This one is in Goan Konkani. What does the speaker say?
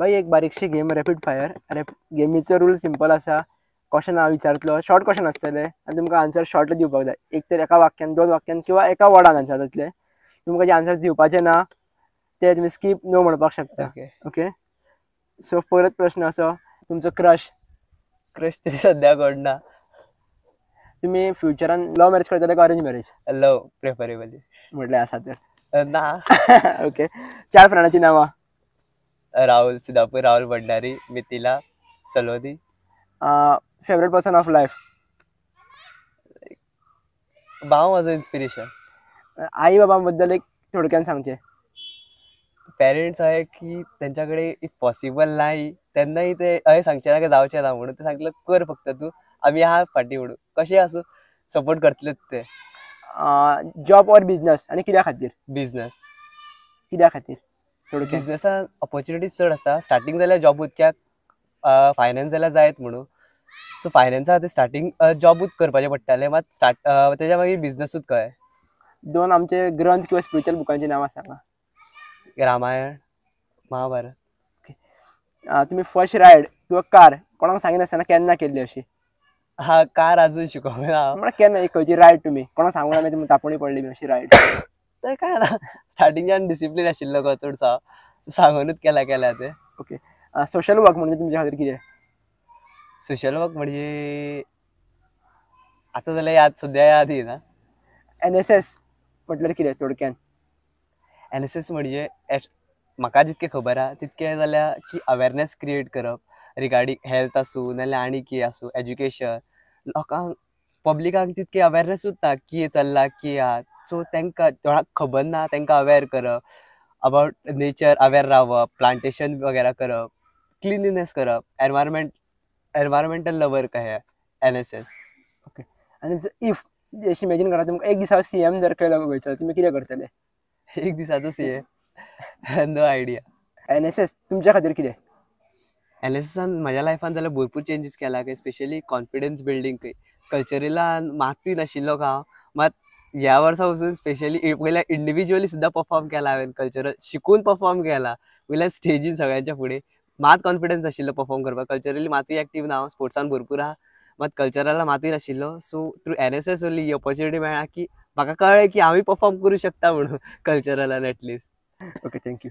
बाई, एक बारीकशी गेम, रॅपीड फायर. गेमीचो रूल सिंपल आसा. क्वेश्चन हांव विचारतलो, शॉर्ट क्वेश्चन आसतले आनी तुमकां आन्सर शॉर्ट दिवपाक जाय. एक तर एका वाक्यान, दोन वाक्यान किंवा एका वर्डान आन्सर जातले. तुमकां जे आन्सर दिवपाचे ना ते तुमी स्कीप नो म्हणपाक शकता. ओके. ओके, सो परत प्रश्न असो, तुमचो क्रश? क्रश तरी सद्या कोण ना. तुमी फ्युचरान लव मॅरेज करतले काय अरेंज मॅरेज? Love preferably. म्हटल्यार आसा तर? ना. ओके, चार फ्रेंडाची नांवां? Rahul सिदापूर, Rahul Bhandari, Mithila, Saloni. Favourite person of life? भाव म्हजो इन्स्पिरेशन. आई बाबां बद्दल एक थोडक्यान सांगचें. पेरेंट्स अशें की तेंच्या कडेन if possible नाय तेन्नाय ते अशें सांगचे ना की जावचें ना म्हणून. ते सांगतले कर फक्त तूं, आमी आहा फाटीं म्हणून. कशें आसूं सपोर्ट करतलेच ते. जॉब ऑर बिजनस आनी कित्या खातीर? बिजनस. कित्या खातीर थोडक्यान? बिजनसान ऑपॉर्च्युनिटीज चड आसता. स्टार्टींग जाल्यार जॉबूच, कित्याक फायनान्स जाल्यार जायत म्हणून. सो फायनान्सा खातीर स्टार्टींग जॉबूच करपाचें पडटालें, मात स्टार्ट तेज्या मागीर बिजनसूच कळ्ळें. दोन आमचे ग्रंथ किंवा स्पिरिच्युअल बुकांची नांवां सांगा. रामायण, महाभारत. तुमी फर्स्ट रायड किंवा कार कोणाक सांगिनासतना केन्ना केल्ली अशी? हा, कार अजून शिकोंक ना हांव. म्हळ्यार केन्ना एक खंयची रायड तुमी कोणाक सांगूना मागीर तुमी तापोवणी पडली बी अशी रायड? तें काय ना, स्टार्टिंगच्यान डिसिप्लीन आशिल्लो गो चडसो हांव, सांगुनूच केला केल्या तें. ओके, सोशल वर्क म्हणजे तुमच्या खातीर कितें? सोशल वर्क म्हणजे आतां जाल्यार याद सद्या याद येना. एनएसएस म्हटल्यार कितें थोडक्यान? एनएसएस म्हणजे म्हाका जितकें खबर आहा तितकें जाल्यार की अवेरनेस क्रिएट करप रिगार्डींग हेल्थ आसूं नाल्यार आनी कितें आसूं, एज्युकेशन. लोकांक पब्लिकांक तितकें अवेरनेसूच ना कितें चल्लां कितें आहा. सो तांकां कोणाक खबर ना तांकां अवेर करप अबावट नेचर, अवेर रावप, प्लांटेशन वगैरा करप, क्लिनलीनेस करप, एनवायरमेंटल लवर कशें एनएसएस. ओके, आनी if अशें इमेजीन करा, तुमकां एक दिसा सीएम जर केलो गोंयचो, तुमी कितें करतले? एक दिसाचो सीएम? No idea. एनएसएस तुमच्या खातीर कितें? एनएसएसान म्हज्या लायफान जाल्यार भरपूर चेंजीस केला, स्पेशली कॉन्फिडन्स बिल्डींग. खंय कल्चरलान मातूय नाशिल्लो हांव, मात ह्या वर्सा वचून स्पेशली पयल्या इंडिविज्युअली सुद्दां परफॉर्म केला हांवें, कल्चरल शिकून परफॉर्म केला वयल्या स्टेजीन सगळ्यांच्या फुडें. मात कॉन्फिडन्स नाशिल्लो परफॉर्म करपाक, कल्चरली मातूय एक्टीव ना हांव, स्पोर्ट्सान भरपूर आहा मात कल्चरला मातूय नाशिल्लो. सो थ्रू एनएसएस वरवीं ही ऑपॉर्च्युनिटी मेळ्ळा की म्हाका कळ्ळें की हांवूय परफॉर्म करूं शकता म्हणून कल्चरलान at least. Okay, thank you.